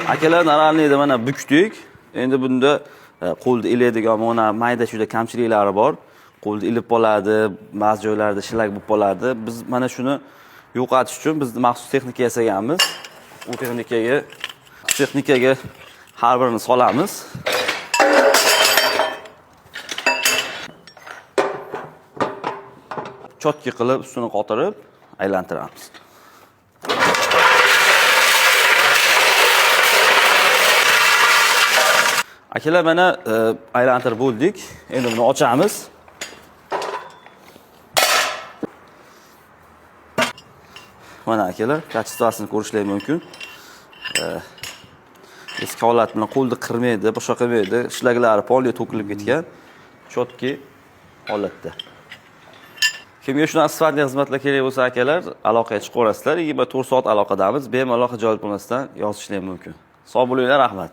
Akalar, нормальный da mana bukdik. Endi bunda qo'lda ilaydigan mana mayda chuyda kamchiliklari bor. Qo'lda ilib qoladi, ba'zi joylarda shlak bo'lib qoladi. Biz mana shuni yo'qotish uchun biz maxsus texnika yasaganmiz. U texnikaga har birini solamiz. Чётко qilib ustini qotirib aylantiramiz. Akalar, mana aylantirib bo'ldik. Endi buni ochamiz. Mana akalar, качество sini ko'rishlar mumkin. Eski holat bilan qo'lda qirmaydi, boshqa qilmaydi. Shlaklari polga to'kilib ketgan. Чётко holatda. Kimga shunaqa sifatli xizmatlar kerak bo'lsa, akalar, aloqaga chiqaverasizlar. 24 soat aloqadamiz. Bemalol xijolat bo'lmasdan yozishlar mumkin. Sog' bo'linglar, rahmat.